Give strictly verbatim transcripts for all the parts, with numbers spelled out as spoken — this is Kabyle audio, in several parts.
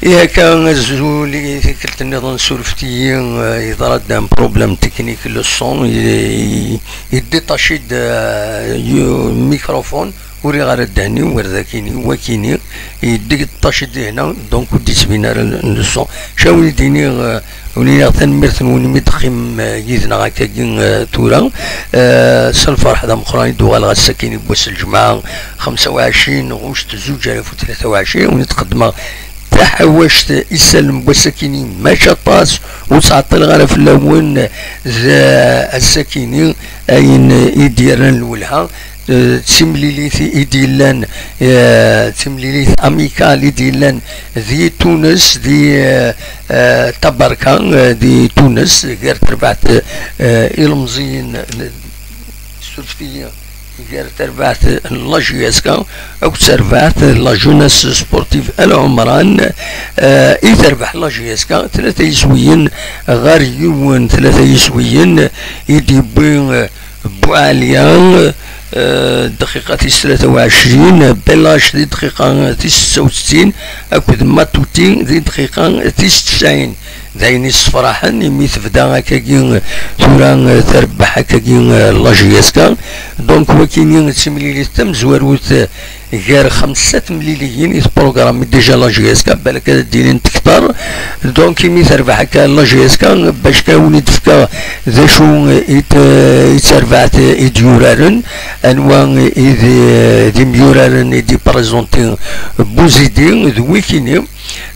Ihi akka, azul i tikkelt nniḍen, surfet-iyi, eh, yeḍra-d un problème technique, le son, i, i, yeddiṭaci-d, eh, yu-, microphone, ur iɣ ara ddehn-iw ar dakini, wakini, yeddiṭaci-d dihna, donc ur d-yettbin ara le, le son. Cawi d-iniɣ, eh, Wen-iniɣ tanemmirt-nwen imi d-teqqimem, eh, yid-neɣ akkagi, eh, tura. Eh, s lferḥ d ameqqran i d-uɣaleɣ ass-akkin i wass n lǧemɛa, xemsa u ɛecrin ɣuct zuǧ alaf u tlata u ɛecrin, wen-d-qeddmeɣ taḥawact isallen n wass-akkin-i, mačči aṭas, ur ttɛeṭṭileɣ ara fell-awen, d ass-akkin-i ayen i d-yerran lwelha. Eh, d timlilit i d-yellan, eh, d timlilit amicale i d-yellan di Tunes, di, eh, eh, Tabarka, eh, di Tunes, gar terbaɛt, eh, ilemẓiyen, eh, surfet-iyi, gar terbaɛt n la J S K akked terbaɛt n la Jeunesse Sportive Al Omran, eh, i terbeḥ la J S K tlata yiswiyen ɣer yiwen, tlata yiswiyen i d-yewwi, eh, Buɛaliya, eh, dqiqa tis tlata u ɛecrin, Belac di dqiqa tis setta u settin, akked Matuti di dqiqa tis tesɛin. D ayen yessefraḥen imi tebda akkagi tura, eh, trebbeḥ akkagi, eh, la J S K. Donc, wakini d timlilit tamezwarut, eh, gar xemsa temliliyin i tprogrammi déjà la J S K, balak ad d-ilint kter. Donc, imi terbeḥ akka la J S K, bac kan wen-id-fkeɣ d acu i t-, i d terbaɛt i d-yuraren, anwa i d, d imyuraren i d-iprezenti Buzidi d wikini.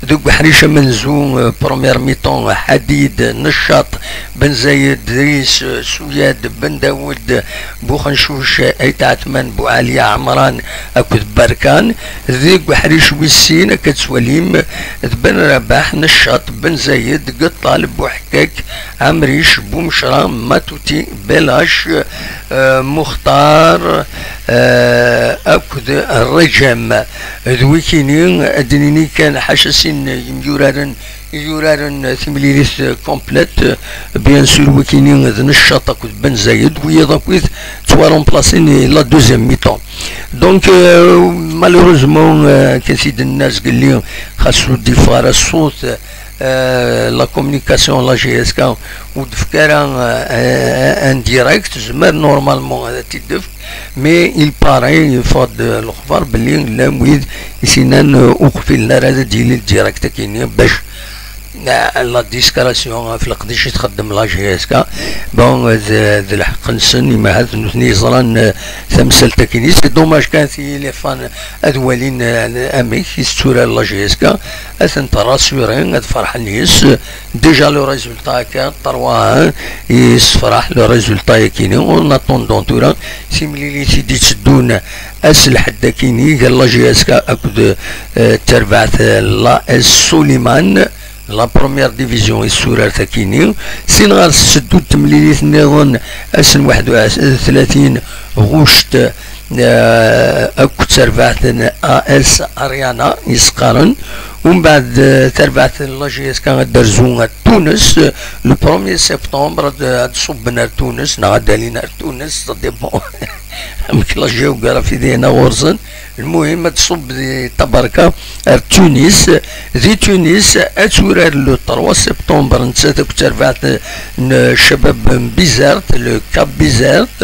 Deg uḥric amenzu, eh, premier mi-temps, Ḥadid, Neccaṭ, Ben Zayed, Dris, eh, Suyad, Ben Dawed, Buxencuc, Ayt Ɛetman, Buɛali, Ɛemran akked Barkan. Deg uḥric wis sin, akka tettwalim, d Ben Rabaḥ, Neccaṭ, Ben Zayed, Geṭṭal, Buḥkak, Ɛemric, Bumecra, Matuti, Belac, eh, Muxtar, eh, akked Rejam. D wikini, ad d-nini kan, ḥaca sin yimyuraren i yuraren timlilit complète, bien sûr, wikini d Neccaṭ akked Ben Zayed, wiyaḍ akkit ttwaremplasin la deuxième mi-temps. Donc, euh, malheureusement, euh, akken i d-nenna zgelli, xas ur d-yeffeɣ ara ṣṣut, euh, la communication, la J S K, ur d-tefka ara, euh, un direct, tezmer normalement ad t-id-tefk, mais il paraît, yeffeɣ-d lexbar belli llan wid i s-yennan, euh, ur qbilen ara ad d-yili direct akini, bac, euh, la discrétion ɣef leqdic i txeddem la J S K. Bon, d, d lḥeqq-nsen, imi ahat nutni yeẓran, euh, tamsalt akini. C'est dommage kan i les fans ad walin, euh, amek i tetturar la J S K, ad tent-rassurer, ad ferḥen yes. Déjà le résultat akka, trois un, yessefraḥ le résultat akini. En attendant tura timlilit i d-itteddun ass lḥedd akini, gar la J S K akked, euh, terbaɛt, euh, l'A S Suliman, la première division i tsurart akini. Sin ɣer tetteddu temlilit nniḍen ass n waḥed u tlatin ɣuct, eh, akked terbaɛt n A S Ariana yesqaren. Umbeɛd, eh, terbaɛt n la J S K ad d-terzu ar Tunes, eh, le premier septembre ad, ad ṣubben ar Tunes, neɣ ad d-alin ar Tunes, ça dépend amek la géographie dihin ɣur-sen. Lmuhim, ad d-ṣubb di Tabarka ar Tunis. Di Tunis, ad turar le trois septembre, nettat akked terbaɛt n Cabab n Bizert, le Cap Bizert,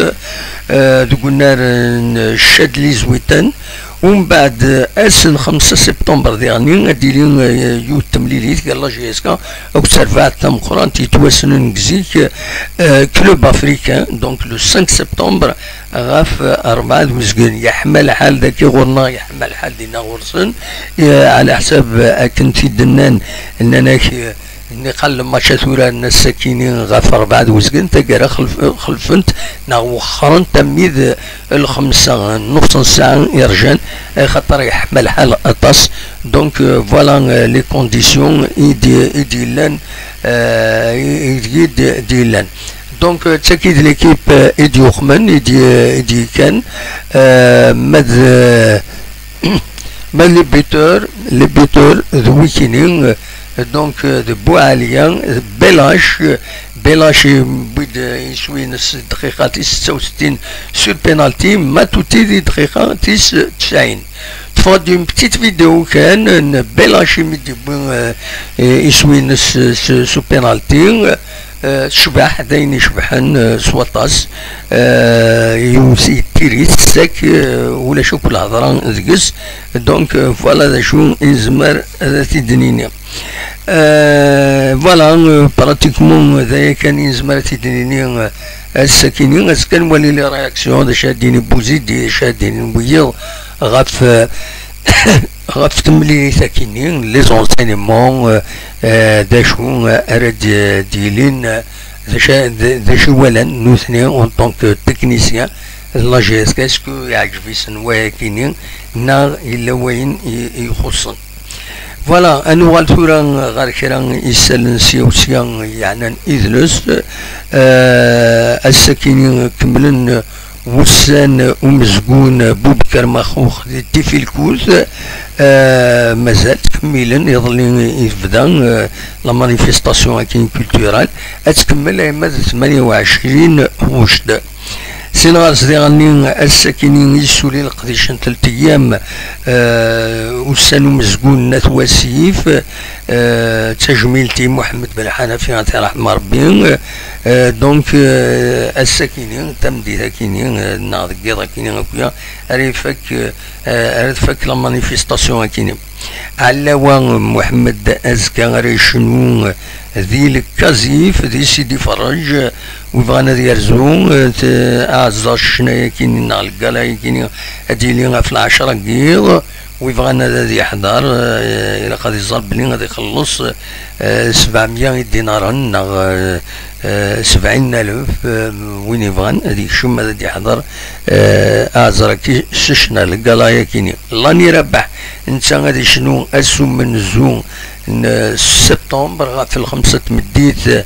eh, deg unnar n Chadli Zwiten. Umbeɛd, ass n xemsa septembre diɣen, ad d-tili, eh, yiwet temlilit gar la J S K akked terbaɛt tameqqrant yettwassnen deg zik, eh, Club Africain, donc le cinq septembre, ɣef rebɛa d uzgen. Yeḥma lḥal dagi ɣur-neɣ, yeḥma lḥal dinna ɣur-sen. Eh, ɛla ḥsab akken t-id-nnan, nnan-ak, eh, nniqal lmatch ad t-uraren ass-akini ɣef rebɛa d uzgen, taggara xelf-, xelfent neɣ wexxrent armi d lxemsa n nnuṣ n ssaɛa irjan, axaṭer yeḥma lḥal aṭas. Donc, euh, voilà, euh, les conditions i d-, i d-yellan, euh, i, i d-, i d-yellan. Donc, euh, d tagi d l'équipe, euh, i d-yuqmen, i d-, i d-yekkan, euh, ma d, ma d les buteurs, les buteurs d wikini, euh, donc, euh, d Buɛaliya, d Belac, euh, Belac yewwi-d d iswi-ines dqiqa tis setta u settin sur penalty, Matuidi dqiqa tis tesɛin. Teffeɣ-d une petite vidéo kan n Bella Hachimi d-yewwi, euh, iswi-ines s, s penalty. Euh, tecbeḥ, d ayen icebḥen, euh, s waṭas. Euh, yiwet yettirit sak, euh, ulac akk lhedra deg-s. Donc, euh, voilà d acu i nezmer ad t-id-nini. Euh, voilà, euh, pratiquement d aya kan i nezmer ad t-id-nini, euh, ass-akini. Azekka ad nwali les réactions, d acu ad d-yini Buzidi, d acu ad d-yini wiyiḍ ɣef, euh, ɣef temlilit akini, les enseignements, euh, euh, d acu, euh, ara d-, d-yilin, euh, d acu, d, d acu i walan nutni en tant que technicien de la G S K. Est-ce que yeɛǧeb-isen wayakini, neɣ yella wayen i, i ixuṣṣen? Voilà, ad nuɣal tura ɣer kra isallen sya u sya yeɛnan idles. Euh, ass-akini kemmlen wussan umezgun Bubekar Maxux di Tifilkut. Euh, mazal ttkemmilen, iḍelli i tebda, euh, la manifestation akin culturelle. Ad tkemmel arma d tmanya u ɛecrin ɣuct. Sin ɣer zdiɣ-nni ass-akini yessuli leqdic n telt ayyam, euh, ussan umezgun n At Wasif, euh, d tajmilt i Muḥemmed Ben Ḥanafi, ad t-iṛḥem Ṛebbi. Euh, donc, euh, ass-akini, tameddit-akini, euh, neɣ deg yiḍ akini akya, ara ifak, euh, ara tfak la manifestation akini. Ɛellawa Muḥemmed azekka ara yecnu di Lekazif, di Sidi Ferrej. Wi bɣan ad yerzu, eh, t-, aɛeẓẓer ccna-yakini neɣ lgala-yakini, ad yili ɣef lɛecra n yiḍ. Wi bɣan ad, ad yeḥḍer, eh, ilaq ad iẓer belli ad ixelleṣ, eh, sebɛemya idinaren neɣ, eh, eh, sebɛin alef, eh, win yebɣan ad yekcem ad, ad yeḥḍer, eh, aɛeẓẓer-agi s ccna, lgala-yakini. Lani Rabaḥ, netta ad icnu ass umenzu n septembre ɣef lxemsa n tmeddit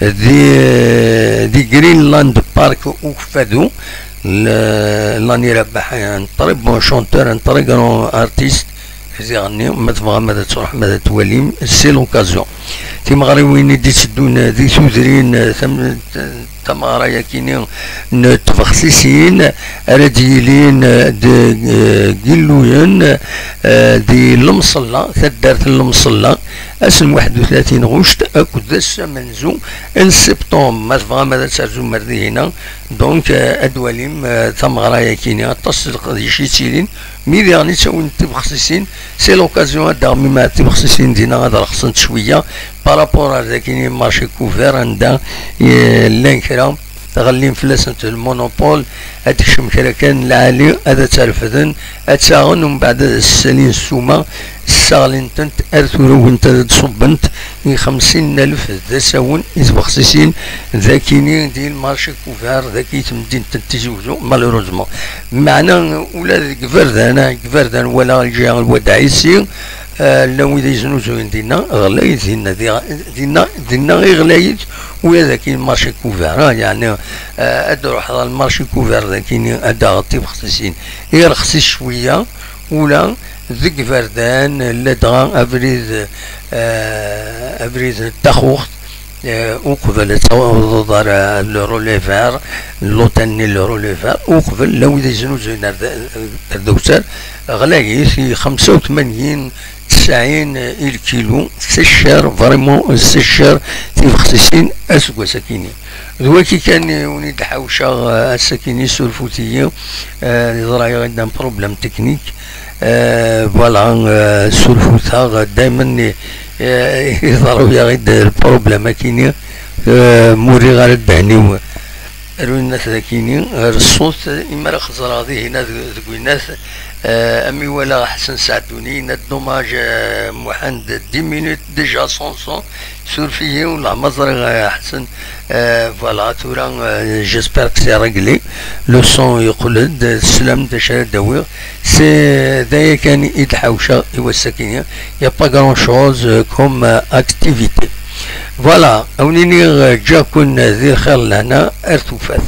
di, di Greenland Park Ukeffadu. L-, Lani Rabaḥ, un très bon chanteur, un très grand artiste. Ziɣ-nni, ma tebɣam ad truḥem ad twalim, c'est l'occasion. Timeɣriwin i d-itteddun di tudrin, tam-, tameɣra-yakini n tbexsisin ara d-yilin, eh, deg, eh, Gilluyen, eh, di Lemṣella, taddart n Lemṣella, ass n waḥed u tlatin ɣuct akked ass amenzu n septembre. Ma tebɣam ad terzum ar dihina, donc, eh, ad twalim, eh, tameɣra-yakini, aṭas n leqdic i ttilin, mi diɣen i ttawin tibexsisin, c'est l'occasion ad d-aɣmim ar tibexsisin dina ad rexsent cwiya, par rapport ar dakini marché couvert anda, eh, llan kra ɣellin fell-asent le monopole, ad tekcem kra kan lɛali, ad terfden, ad taɣen, umbeɛd ad ssalin ssuma, ssaɣlin-tent ar turugent ad d-ṣubbent i xemsin alef d asawen i tbexsisin dakini di lmarché couvert daki temdint n Tizi Uzzu, malheureusement. Meɛna ula deg iberdan, deg iberdan wala lǧiha n Lwad Ɛisi, eh, llan wid yeznuzuyen dinna, ɣlayet dinna, di-, dinna, dinna i ɣlayet, ula d akin marché couvert, ah, yeɛni, eh, ad d-ruḥeḍ ɣer lmarché couvert d akini ad d-taɣeḍ tibexsisin i rxis cwiya, ula deg iberdan, ladɣa abrid, eh, abrid n Taxuxt, eh, uqbel ad tawḍeḍ ar, eh, le Relais Vert, l'hôtel-nni le Relais Vert, uqbel la wid yeznuzuyen ar d-, ar dewser, ɣlayit i xemsa u tmanyin, tesɛin i lkilu, c'est cher, vraiment c'est cher, tibexsisin aseggas-akini. D waki kan i wen-id-ḥawceɣ, eh, ass-akini, surfut-iyi, eh, yeḍra-yaɣ-d un problème technique. Eh, voilà, eh, surfut-aɣ, daymen i, eh, yeḍra-yaɣ-d lproblème-akini, eh, m'uriɣ ara ddehn-iw. Rwinat dakini, eh, ṣṣut, imi ara xeẓreɣ dihina deg, deg winat, eh, am iwala Ḥsen Saɛduni, yenna-d dommage, eh, Muḥend, dix minutes déjà sans son, surf-iyi, ur leɛmer ẓriɣ, eh, Ḥsen, eh, voilà, tura, eh, j'espère que c'est réglé, le son yeqqel-d, teslam d acu ara d-awiɣ, c'est d aya kan i d-ḥawceɣ i wass-akini, y a pas grand chose, eh, comme, eh, activité. Voilà, a wen-iniɣ, eh, ǧǧiɣ-ken di lxir lehna ar tufat.